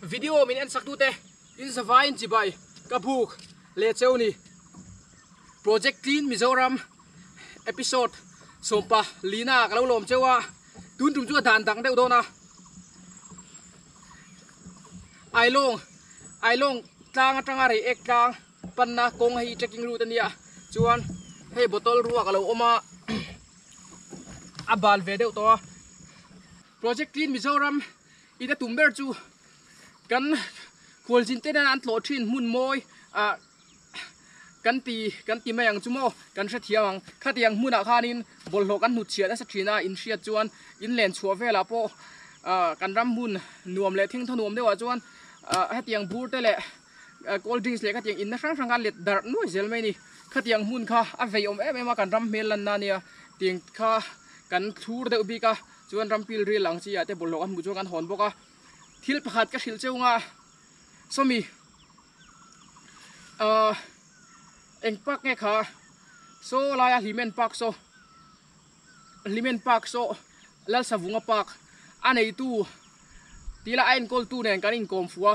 Video min en sak tute in zavaiin chibai ka buk leh cheu ni. Project Clean Mizoram episode sawmpa lina ka lo lawm cheu a, tun tum chu a dan dang deuh dawn a. Ailawng Ailawng tlang atanga rei ek tlang panna kawng hei trekking route a nia chuan hei bottle ruak a lo awm a a bal ve deuh tawh a. Project Clean Mizoram in a tum ber chu kan khualzin te nena an tlawh thin hmun mawi ah kan ti kan ti mai ang chu maw kan hrethiam ang khatiang hmunah khanin bawlhhlawh kan hnutchhiah nasa thin a in hriat chuan in len chhuah velah pawh ah kan ram hmun nuam leh thingthaw nuam deuhah chuan ah hetiang bur te leh cold drinks leh khatiang inna hrang hrang kha let darh nuai zel mai a ni khatiang hmun kha a vei awm em em a kan ram hmel lanna ania tiang kha kan thlur deuh bik a. Chuan ram pil ril ang chi ah te bawlhhlawh kan hmuh chuan kan hawn bawk a, thil pakhat ka hrilh cheu nga sawmi ahh eng park nge kha saw laia Hlimen park saw Hlimen park saw Lalsavunga park a neitu tih lah a enkawl tu nen kan inkawm fuh a,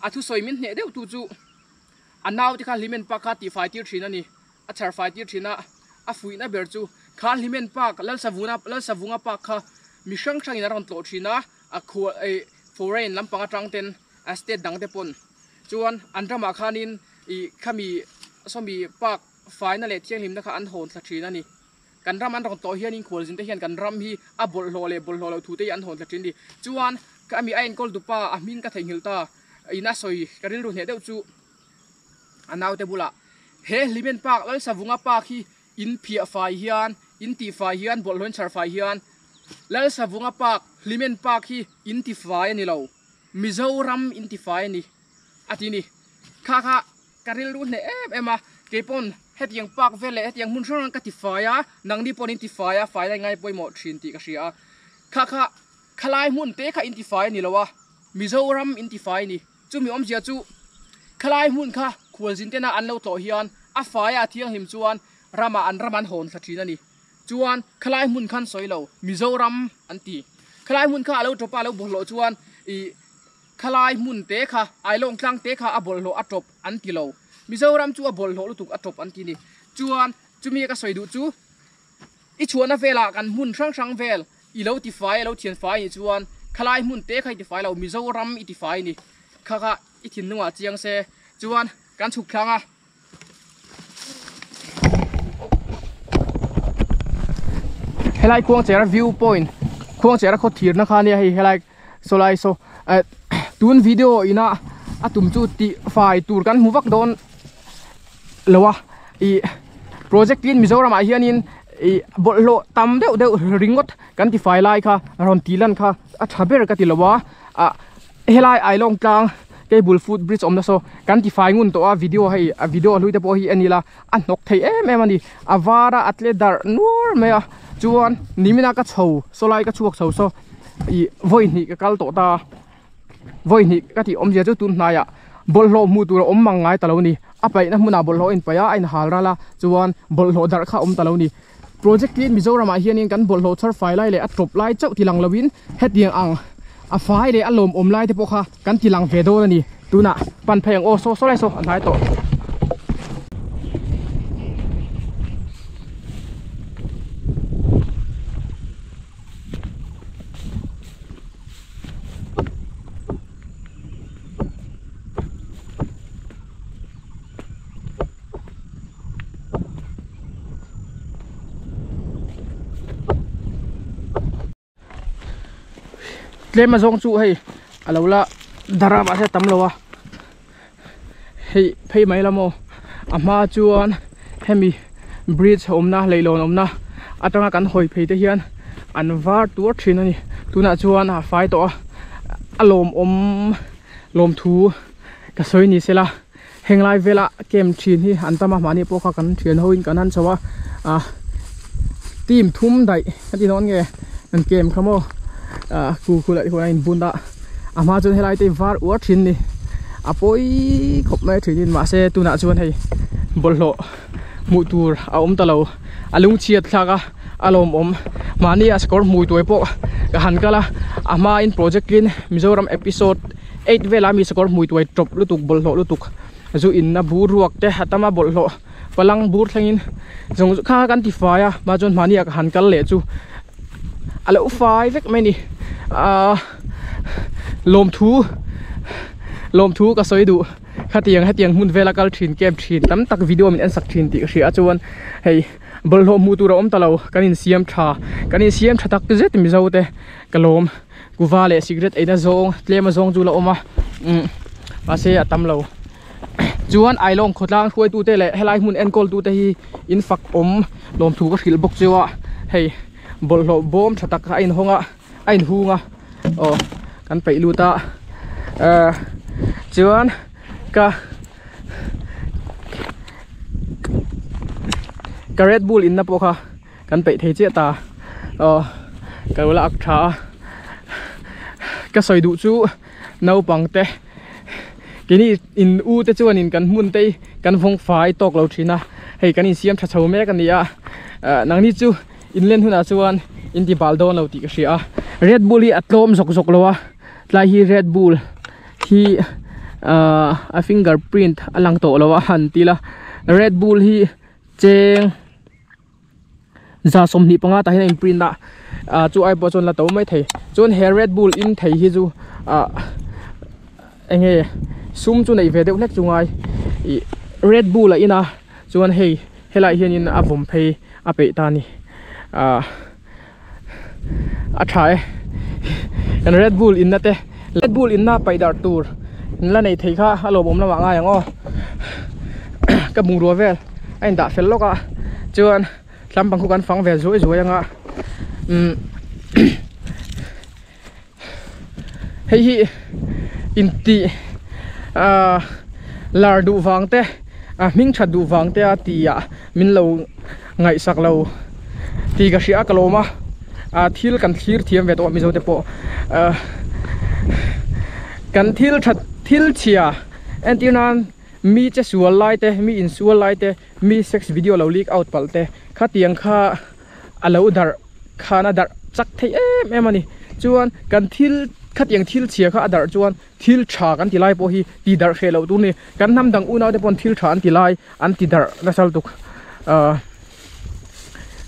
a thusawi min hneh deuh tu chu a naute kha Hlimen park kha tihfai tir thin a ni. A chhar fai tir thin a, a fuihna ber chu kha Hlimen Park, Lalsavuna, Lalsavunga Park kha mi hrang hrangin a rawn tlawh thin a, a khua ih foreign lampang atang ten a state dang te pawn chuan an ramah khanin ih khami sawmi park faina leh thianghlimna kha an hawn thla thin a ni. Kan ram an rawn tlawh hianin khualzin te hian kan ram hi a bawlhhlawh leh bawlhhlawh loh thu te hi an hawn thla thin a ni. Chuan khami a enkawl dupa a hming ka theihnghilh ta in a sawi ka rilru hneh deuh chu. A naute bulah, He Hlimen Park, Lalsavunga Park hi in phiah fai hian, in tih fai hian, bawlhhlawh in chhar fai hian, Lalsavunga Park, Hlimen Park hi in ti fai a ni lo, Mizoram in ti fai a ni, a ti ni. Kha kha ka rilru hneh em em a, kei pawn hetiang park vel leh hetiang hmun hrang hrang ka ti fai a, nangni pawn in ti fai a, fai lai ngai pawimawh thin tih ka hria a. Kha kha khalai hmun te kha in ti fai a ni lo a, Mizoram in ti fai a ni. Chumi awmzia chu khalai hmun kha khualzin tena an lo tlawh hian a faia a thianghlim chuan ramah an ram an hawn thla thin a ni. Chuan khalai hmun khan sawi lo Mizoram an ti. Khalai hmun kha a lo tawp a, a lo bawlhhlawh chuan ih khalai hmun te kha Ailawng tlang te kha a bawlhhlawh a tawp an ti lo. Mizoram chu a bawlhhlawh lutuk a tawp an ti ni. Chuan chumi ka sawi duh chu I chhuahna velah kan hmun hrang hrang vel i lo tifai a lo thian fai anih chuan khalai hmun te kha i tifai lo Mizoram i tifai a ni. Kha kha i thinlungah chiang se chuan kan chhuk thlang a. Helai Khuangchera view point Khuangchera khaw thirna kha ania hei helai saw lai saw eh tun video ina a tum chu tih fai tur kan hmu vak dawn lo a ih project in Mizoram ah hianin ih bawlhhlawh tam deuh deuh ringawt kan ti fai lai kha rawn tih lan kha a tha ber ka ti lo a ah helai Ailawng tlang cable foot bridge awmna saw kan ti fai ngun tawh a video hei a video hlui te pawh hi en ila a hnawk thei em em a ni a var a a tle darh nuar mai a chuan nimina ka chho saw lai ka chhuak chho saw ih vawi hnih ka kal tawh ta vawi hnih ka tih awmzia chu tun hnaiah bawlhhlawh hmuh tur a awm mang ngai ta lo a ni a paihna hmunah bawlhhlawh a inpaih a a inhal ral a chuan bawlhhlawh darh kha a awm ta lo a ni project clean Mizoram ah hianin kan bawlhhlawh chhar fai lai leh a tawp lai chauh ti lang lovin hetiang ang a fai leh a lawmawm lai te pawh kha kan ti lang ve dawn a ni tunah pan phei ang aw saw saw lai saw a hnai tawh. Tlem a zawng chu hei a lo la dar a mahse a tam lo a hei phei mai la maw a hma chuan hemi bridge awmna leihlawn awmna atanga kan hawi phei te hian an var tuar thin a ni tunah chuan a fai tawh a a lawmawm lawmthu ka sawi ni sela henglai vela camp thin hi an tam a mahni pawh kha kan thian ho in kan han chho a ah team thum daih ka ti dawn nge an camp kha maw ah ku khu lah hi a in bun a a hma chuan helai te hi var uar thin a ni a pawi khawp mai thin in mahse tunah chuan hei bawlhhlawh hmuh tur a awm ta lo a lungchhiat thlak a a lawmawm mahni a sakawr hmui tuai pawh ka han kal a a hma in project in Mizoram episode. Eight vela mi sakawr hmui tuai tawp lutuk bawlhhlawh lutuk zu inna bur ruak te a tam a bawlhhlawh palang bur thlengin zawng zawng kha kan ti fai a mah chuan mahni ah ka han kal leh chu a lo fai vek mai a ni ahh lawmthu lawmthu ka sawi duh khatiang hetiang hmun vela kal thin camp thin tam tak video min en sak thin tih ka hria a chuan hei bawlhhlawh hmuh tur a awm ta lo kan insiam tha kan insiam tha tak zet mizo te ka lawm. Kuva leh cigarette eina zawng tlem a zawng chu la awm a umm mahse a tam lo chuan Ailawng khawtlang hruaitu te leh helai hmun enkawl tu te hi in fak awm lawmthu ka hrilh bawk chu a hei bawlhhlawh bawm tha tak a inhawng a a inhung a aw kan peih lut a ehh chuan ka ka red bull inna pawh kha. Kan peih thei chiah ta aw ka lo la ak tha a ka sawi duh chu naupang te keini in u te chuanin kan hmun te hi kan vawng fai tawk lo thin a hei kan insiam tha chho mek a ni a ah nangni chu in len hunah chuan in ti bal dawn lo tih ka hria a red bull hi a tlawm zawk zawk lo a tlai hi red bull hi ah a finger print a lang tawh lo a han ti ila red bull hi cheng. 25 tah hian a in print a ah chu ai pawh chuan la to mai thei chuan he red bull in thei hi chu ah eng nge sum chu neih ve deuh hlek chu ngai ih red bull a in a chuan hei helaiah hianin a vawm phei a peih ta a ni ah a tha e kan red bull inna te red bull inna paih darh tur la nei thei kha a lawmawm lamah ngai ang aw ka bungrua vel a indah fel lawk a chuan tlampang khu kan fang ve zuai zuai anga umm hei hi intih ah lar duh vang te a hming that duh vang te a tih ah min lo ngaihsak lo tih ka hria a ka lawm a ah thil kan thlir thiam ve tawh a mizo te pawh ah kan thil that thil chhia entir nan mi che sual lai te mi insual lai te mi sex video lo leak out palh te khatiang kha. a lo darh khan a darh chak thei em em a ni chuan kan thil khatiang thil chhia kha a darh chuan thil tha kan ti lai pawh hi ti darh hreh loh tur a ni kan hnam dang unau te pawn thil tha an ti lai an ti darh nasa lutuk ahh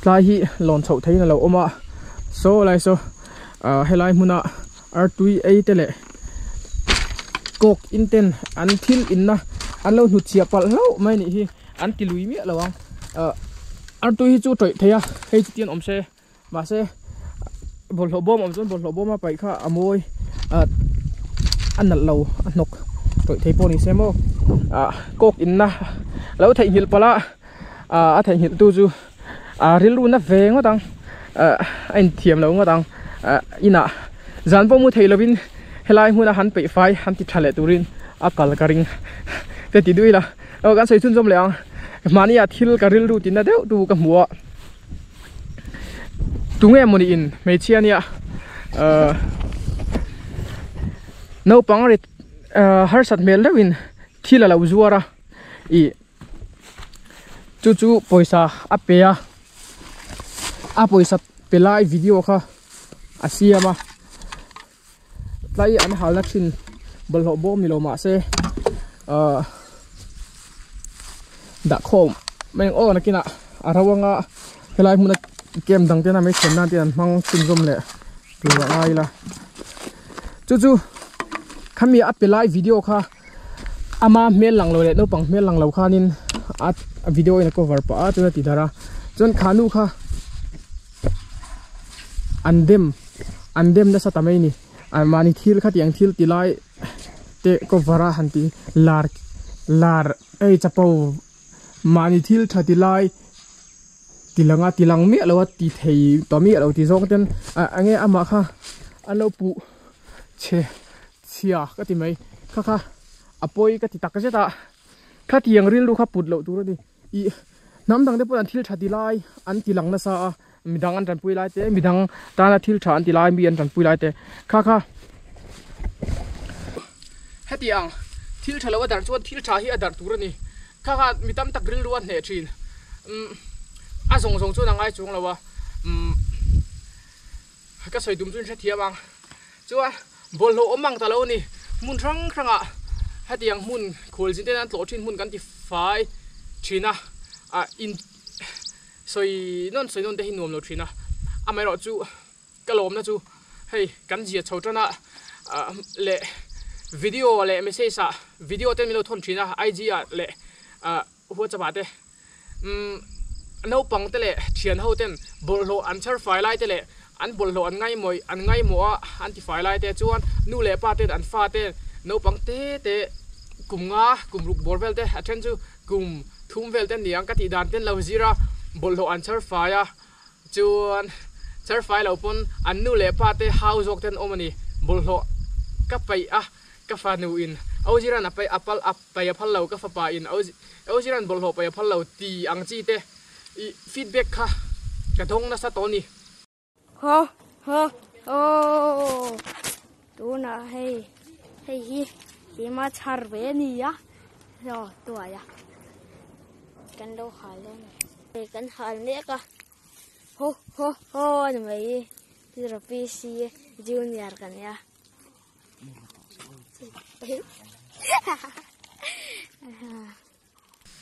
tlai hi lawn chhoh theihin a lo awm a saw lai saw ahh helai hmuna artui ei te leh kawk in ten an thil inna an lo hnutchhiah palh hlauh mai a nih hi. An ti lui miah lo ang ah artui hi chu tawih thei a hei chu tian awm se mahse bawlhhlawh bawm awm chuan bawlhhlawh bawm a paih kha a mawi ah a nalh lo a hnawk tawih thei pawh ni se maw ah kawk inna lo theihnghilh palh a ah a theihnghilh tu chu ah rilru na ve ngawt ang ah a inthiam lo ngawt ang ah inah zan pawh mu thei lovin helai hmuna han peih fai han ti tha leh turin a kal ka ring te ti duh ila. Aw kan sawi chhunzawm leh ang mahni ah thil ka rilru tihna deuh tu ka hmu a tunge mawni in hmeichhia nia ahh naupang rit ahh harsat hmel deuh in thil a lo zuar a ih chu chu pawisa a pe a a pawisa pe lai video kha a siam a. Tlai an halna thin bawlhhlawh bawm ni lo mahse ahh dah khawm mai ang aw nakinah a ro anga helai hmuna camp dang tena mai thlen nan te an hmang chhunzawm leh tur a ngai ila chu chu khami a pe lai video kha ama hmel lang lo leh naupang hmel lang lo khanin a video in a cover pah a chuan a ti darh a chuan kha nu kha an dem. An dem nasa ta mai a ni an mahni thil khatiang thil ti lai te cover a han ti lar lar hei chapo mahni thil tha ti lai ti lang a ti lang miah lo a ti thei tawh miah lo ti zawng ten ah enge amah kha an lo puh chhe chhia ka ti mai kha kha a pawi ka ti tak zet a khatiang rilru kha put loh tur a ni. Ih hnam dang te pawh an thil tha ti lai an ti lang nasa a midang an tanpui lai te midang tana thil tha an ti lai mi an tanpui lai te kha kha heti ang thil tha lo a darh chuan thil tha hi a darh tur a ni kha kha mi tam tak rilru a hneh thin umm a zawng zawng chuan a ngai chuang lo a umm ka sawi tum chu in hrethiam ang chuan bawlhhlawh awm ang ta lo a ni. Hmun hrang hrangah hetiang hmun khualzin ten an tlawh thin hmun kan ti fai thin a, ah in sawi nawn sawi nawn te hi nuam lo thin a, amaherawh chu ka lawmna chu hei kan zia chho tan a ah leh video leh message ah video te min lo thawn thin a IG ah leh ah WhatsApp ah te umm naupang te leh thian ho ten bawlhhlawh an chhar fai lai te leh an bawlhhlawh an ngaimawih an ngaimawh a an ti fai lai te chuan nu leh pa ten an fa te naupang te te kum nga kum ruk bawr vel te a then chu kum thum vel te aniang ka tih dan ten lo zir a bawlhhlawh an chhar fai a chuan chhar fai lo pawn an nu leh pa te hau zawk te an awm a ni bawlhhlawh ka paih a ka fanu in Oziran a paih a pal a Pai a phal lo, ka fapa in Oziran bawlhhlawh pai a phal lo ti ang chi te i feedback kha ka dawng nasa tawh a ni. Ho ho aww tunah hei hei hi keima chhar ve a ni a aw tuai a kan lo hal dawn a ni hei kan hal mek a ho ho ho a ni mai zero pc junior ka nia.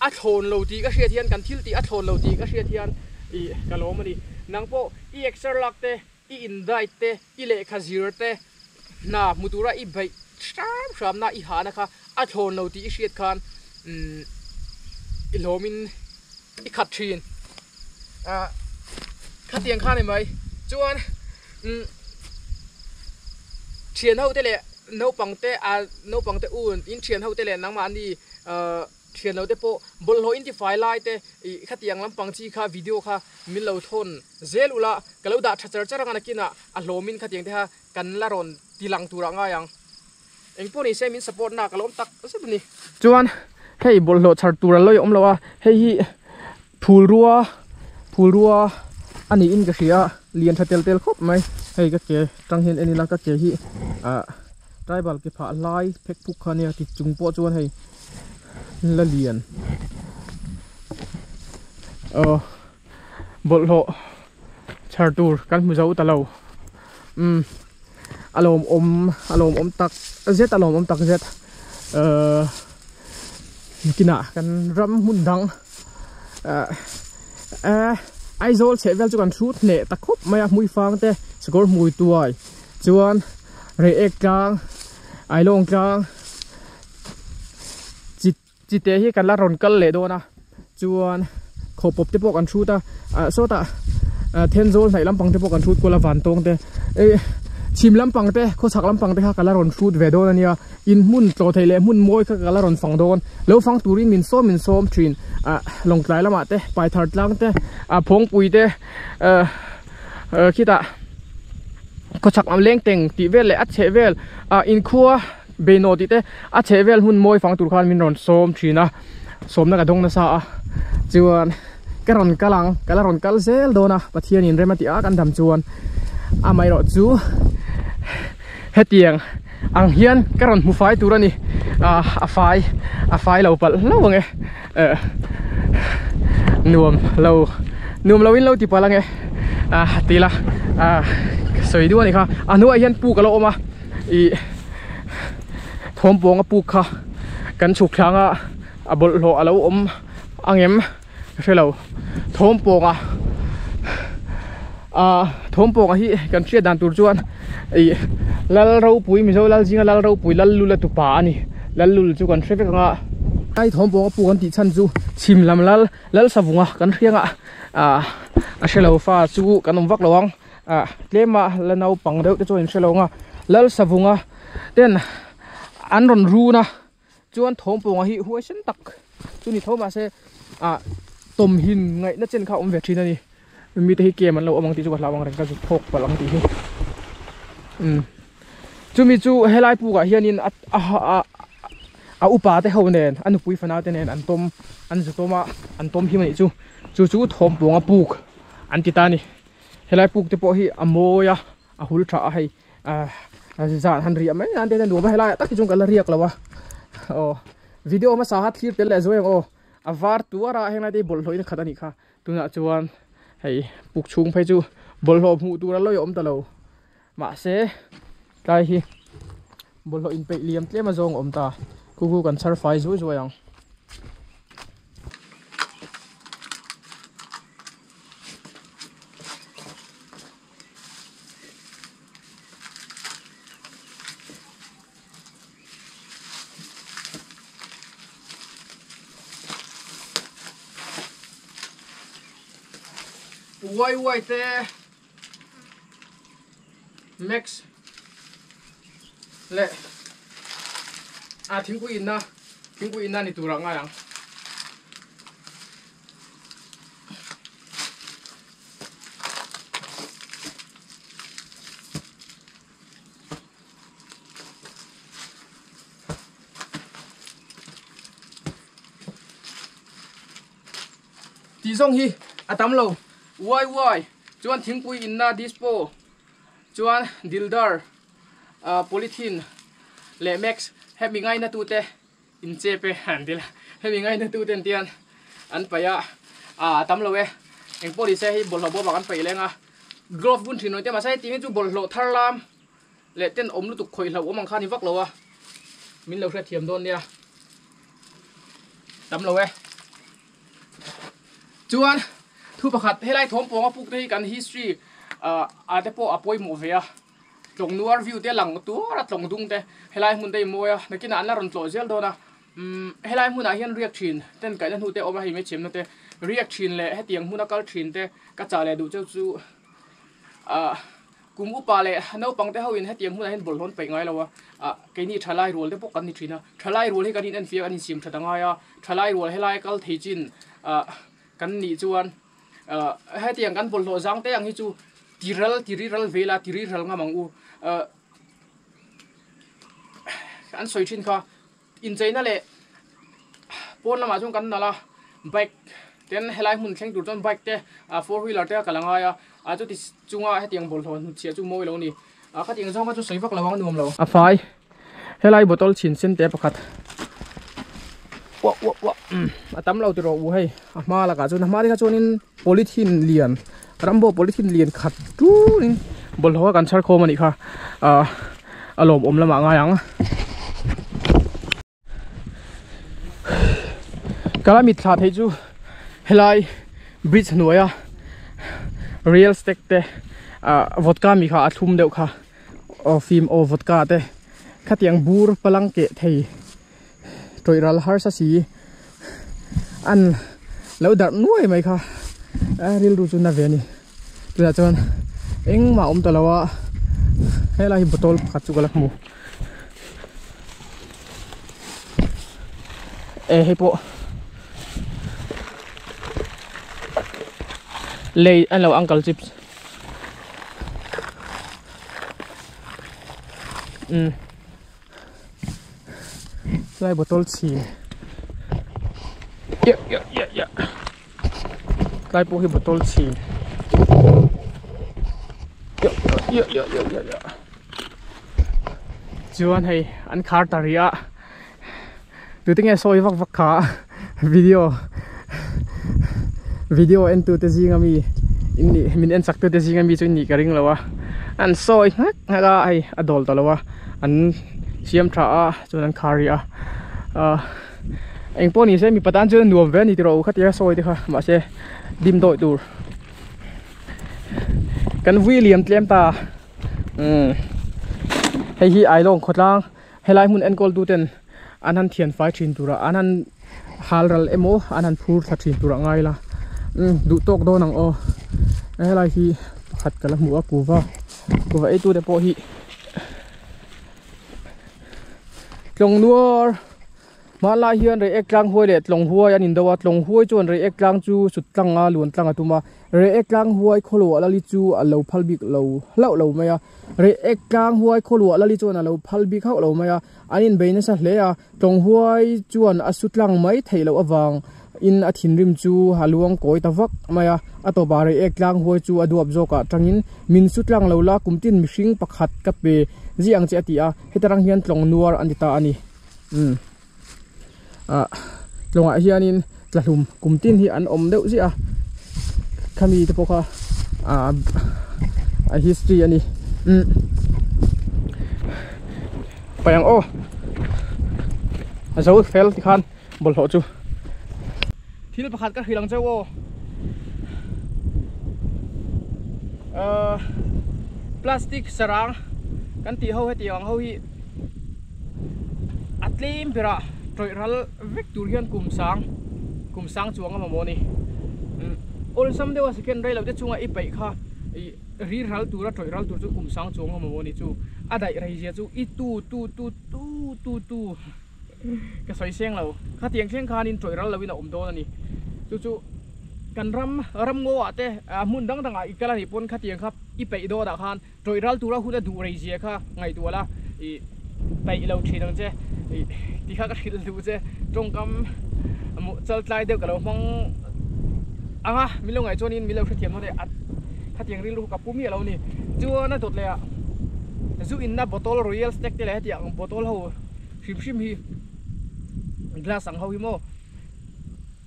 A thlawn lo tih ka hriat hian kan thil tih a thlawn lo tih ka hriat hian ih ka lawm a ni. Nang pawh i exer lak te, i in diet te, i lehkha zir te, hna hmu tura i beih hram hramna i hahna kha a thlawn lo tih i hriat khan umm i hlawmin i khat thin. Ah khatiang kha a ni mai. Chuan umm thian ho te leh naupang te ah naupang te un in thian ho te leh nangmahni ah thian lo te pawh bawlhhlawh in tifai lai te ih khatiang lampang chi kha video kha min lo thawn zel ula ka lo dah tha char char ang a nakinah a hlawmin khatiang te kha kan la rawn ti lang turah ngai ang. Engpawh ni se min support na ka lawm tak zet a ni. Chuan hei bawlhhlawh chhar tur a lawi awm lo a, hei hi phulrua phulrua a niin ka hria a, lian tha tel tel khawp mai. Hei ka ke tang hian en ila ka ke hi ah tribal ke phah lai phek phuk kha ania ti chung pawh chuan hei la lian aw bawlhhlawh chhar tur kan hmu zo ta lo umm a lawmawm a lawmawm tak zet a lawmawm tak zet ahh nikinah kan ram hmun dang ahh eh Aizawl chheh vel chu kan hrut hneh ta khawp mai a hmuifang te sakawr hmui tuai chuan reiek tlang ailawng tlang chi Chite hi kan la rawn kal leh dawn a, chuan khawpawp te pawh kan hrut a, ah sawtah Thenzawl hnaih lampang te pawh kan hrut kual a Vantawng te eh chhim lampang te khawchhak lampang te kha ka la rawn hrut ve dawn a nia, in hmun tlaw thei leh hmun mawi kha ka la rawn fang dawn, lo fang turin min sawm min sawm thin ah Lawngtlai lamah te Paithar tlang te ah Phawngpui te ah khitah khawchhak lam Lengteng tih vel leh a chheh vel ah inkhua. Beinaw tih te a chheh vel hmun mawi fang tur khan min rawn sawm thin a, sawmna ka dawng nasa a, chuan ka rawn kal ang, ka la rawn kal zel dawn a, Pathianin rem a tih a kan dam chuan amaherawh chu hetiang ang hian ka rawn hmu fai tur a ni, ah a fai a fai lo palh hlauh ang e, eh nuam lo nuam lo in lo ti palh ang e, ah ti ila ah sawi duh a ni kha, a hnuaiah hian puk a lo awm a. Ih thawmpawnga puk kha kan chhuk thlang a a bawlhhlawh a lo awm ang em ka hre lo thawmpawnga ah thawmpawnga hi kan hriat dan tur chuan ih lal ropui mizo lal zinga lal ropui lal lul a tupa a ni lal lul chu kan hre vek ang a ai thawmpawnga puk an tih chhan chu chhim lam lal lal savunga kan hriang a ah a hre lo fa chu kan awm vak lo ang. Ah tlema la naupang deuh te chuan in hrelo ang a lal savunga ten an rawn run a chuan thawmpawnga hi huaisen tak chu ni tho mahse ah tawmhin ngaihna chen kha a awm ve thin a ni mite hi kem an lo awm ang tih chu ka hlau ang reng ka zuk phawk palh ang tih hi umm chumi chu helai pukah hianin a a a upa te ho nen a nupui fanau te nen an tawm an zu tawm a an tawm him a nih chu chu chu thawmpawnga puk an ti ta a ni. Helai puk te pawh hi a mawi a a hul tha a hei ah zan han riah mai nan te hian a nuam a helaiah tak hi chuan ka la riak lo a aw video hmasa kha thlir tel leh zuai ang aw a var tuar a henglai te hi bawlhhlawh in a khat a nih kha tunah chuan hei puk chhung phei chu bawlhhlawh hmuh tur a lawi a awm ta lo mahse tlai hi. Bawlhhlawh inpeih liam tlem a zawng a awm ta. Khu khu kan chhar fai zuai zuai ang. Uai uai te Max leh a thingpui inna thingpui inna ni turah ngai ang. Tih zawng hi a tam lo. Uai uai chuan thingpui inna dispo chuan dildar polythene leh max hemi ngaina tute in chep e an ti la hemi ngaina tute an tian an paih a a tam lo e engpawh ni se hei bawlhhlawh bawm ah kan paih leng a glove bun thin awm te mahse heti hi chu bawlhhlawh thar lam leh ten awm lutuk khawih hlauh awm ang kha a ni vak lo a min lo hriatthiam dawn nia tam lo e chuan thu pakhat helai thawm pawnga puk te hi kan history ah ah te pawh a pawimawh ve a tlawng nuar view te lang tur a tlawng dung te helai hmun te hi mawi a nakinah an la rawn tlawh zel dawn a umm helai hmunah hian riak thin ten kaihna hnu te a awm a hei hmeichhiamna te riak thin leh hetiang hmuna kal thin te ka chah leh duh cheu chu ah. Kum upa leh naupang te hoin hetiang hmunah hian bawlhhlawh an peih ngai lo a, ah keini thalai rual te pawh kan ni thin a, thalai rual hi kan inenfiah kan insiam that a ngai a, thalai rual helai kal thei chin ah kan nih chuan ah hetiang kan bawlhhlawh zang te ang hi chu tiral tiriral vel a tiriral ngam ang u ah an sawi thin kha. Incheina leh pawn lamah chuan kan nalh a, bike ten helai hmun thleng tur chuan bike te ah four wheeler te a kal a ngai a, ah chuti chunga hetiang bawlhhlawh hnutchhiah chu mawi lo a ni, ah khatiang zawng kha chu sawi vak lo ang nuam lo. A fai helai bottle chhin sen te pakhat uah uah uah umm a tam lo tiraw u hei a hma lakah chuan a hma te kha chuanin polythene lian rambo polythene lian khat turin bawlhhlawh kha kan chhar khawm a nih kha ah a lawmawm lamah ngai ang. Kala mit thla theih chu helai bridge hnuaia real stack te ah vodka mi kha a thlum deuh kha aw fim aw vodka te khatiang bur palang keh thei tawih ral harsa si an lo darh nuai mai kha a rilru chu na ve a ni tunah chuan engmah a awm ta lo a helai hi bottle pakhat chu ka la hmu e hei pawh lei an lo uncle chips um. Lai bottle chhin yeah yeah yeah yeah tlai pawh hi bottle chhin yeah yeah yeah yeah yeah yeah chuan hei an khar ta rih a tute nge sawi vak vak kha video video en tute zinga mi in nih min en chak tute zinga mi chu in nih ka ring lo a an sawi nghek nghek a hei a dawl ta lo a an siam tha a chuan an khar rih a ahh eng pawh ni se mipa tan chuan a nuam ve a ni tiraw khatia sawi te kha mahse dim dawih tur kan vui liam tlem ta umm hei hi ailawng khawtlang helai hmun enkawl tu ten an han thian fai thin tur a an han hal ral emaw an han phur thla thin tur a ngai la umm duh tawk dawn ang aw helai hi pakhat ka la hmu a kuva kuva ei tu te pawh hi tlawng nuar hmanlai hian reiek tlang huai leh tlawng huai an indo a tlawng huai chuan reiek tlang chu sut tlang a luan tlang a tum a reiek tlang huai khawluah lali chu a lo phal bik lo hlauh lo mai a reiek tlang huai khawluah lali chuan a lo phal bik hauh lo mai a an inbei nasa hle a tlawng huai chuan a su tlang mai theih loh avang in a thinrim chu a luang kawi ta vak mai a a tawpah reiek tlang huai chu a duap zawkah tangin min su tlang lo la kum tin mihring pakhat ka pe ziah ang che a ti a heta rang hian tlawng nuar a ni ta a ni umm ah tlawngah hianin tlahlum kum tin hi an awm deuh ziah a khami te pawh kha ah a history a ni umm. Paih ang aw. A zo fel tikhan bawlhhlawh chu. Thil pakhat ka hrilh ang cheu aw. Ahh plastic sarang kan tih ho heti ang ho hi a tlem berah tawih ral vek tur hian kum sang kum sang chuang a mamawh a ni. Awlsam deuha second rei lo te chunga i peih kha ih ri ral tura tawih ral tur chu kum sang chuang a mamawh a ni chu a daih rei zia chu i tu tu tu tu tu tu. Ka sawi seng lo. Khatiang thleng khanin tawih ral loin a awm dawn a ni. Chu chu kan ram ram ngaw ah te hmun dang dang ah i kal a nih pawn khatiang kha i peih dawn ah khan tawih ral tura hun a duh rei zia kha ngaihtuah la i peih lo thin ang che i ti kha ka hrilh duh che. Tawngkam chal tlai deuh ka lo hmang ang a, min lo ngaih chuanin min lo hrethiam dawn e a khatiang rilru ka pu miah lo a ni. Chuan a dawt leh ah zu inna bottle royal stag te leh hetiang bottle ho Hrim hrim hi glass ang ho hi maw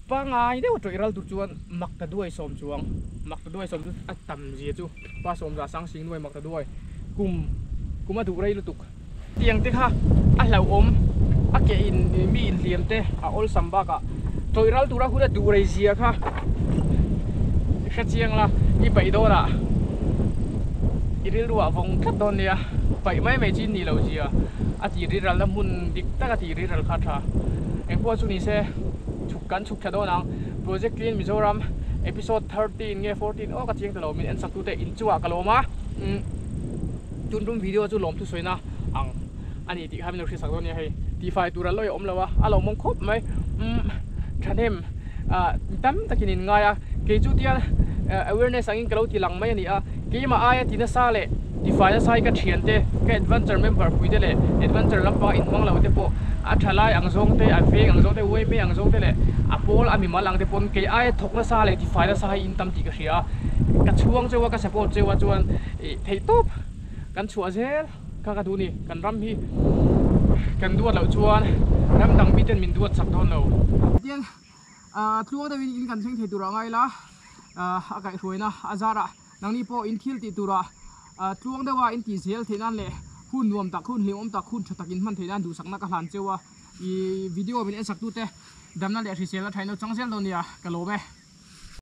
pangai deuh tawih ral tur chuan mak ta duai sawm chuang mak ta duai sawm chu a tam zia chu pa sawm za sang sing nuai mak ta duai kum kum a duh rei lutuk tiang te kha a hlauhawm a ke in mi inhliam te a awlsam bakah tawih ral tura hun a duh rei zia kha hre chiang la i paih dawn ah i rilru ah vawng tlat dawn nia paih mai mai chi ni lo zia a tih rilralna hmun dik tak a tih rilral kha a tha engpawh chu ni se chhuk kan chhuk thla dawn ang project clean Mizoram episode 13 nge 14 aw ka chiang ta lo min en sak tute inchungah ka lawm a tun tum video chu lawmthu sawina ang. A ni tih kha min lo hriatsak dawn nia hei tihfai tur a lawi a awm lo a a lawmawm khawp mai umm thahnem ah tam takin in ngai a kei chu tian awareness angin ka lo ti lang mai a ni a keimah aia ti nasa leh tifai nasa hi ka thian te ka adventure member pui te leh adventure lampanga inhmang lo te pawh a tha lai ang zawng te a veng ang zawng te uaime ang zawng te leh a pawl a mimal ang te pawn kei aia thawk nasa leh tifai nasa hi in tam tih ka hria a ka chhuang cheu a ka support cheu a chuan ih theihtawp kan chhuah zel. Kha ka duh ni, kan ram hi kan duat loh chuan ram dang miten min duat chak dawn lo. Tiang tluang deuhin in kan thleng thei turah ngai la, a kaihhruaina a zarah nangni pawh in thil tih turah tluang deuha in tih zel theih nan leh hun nuam tak, hun hlimawm tak, hun tha tak in hman theih nan duhsakna ka hlan cheu a. I video min en sak tute damna leh hriselna thain lo chang zel dawn nia, ka lawm e.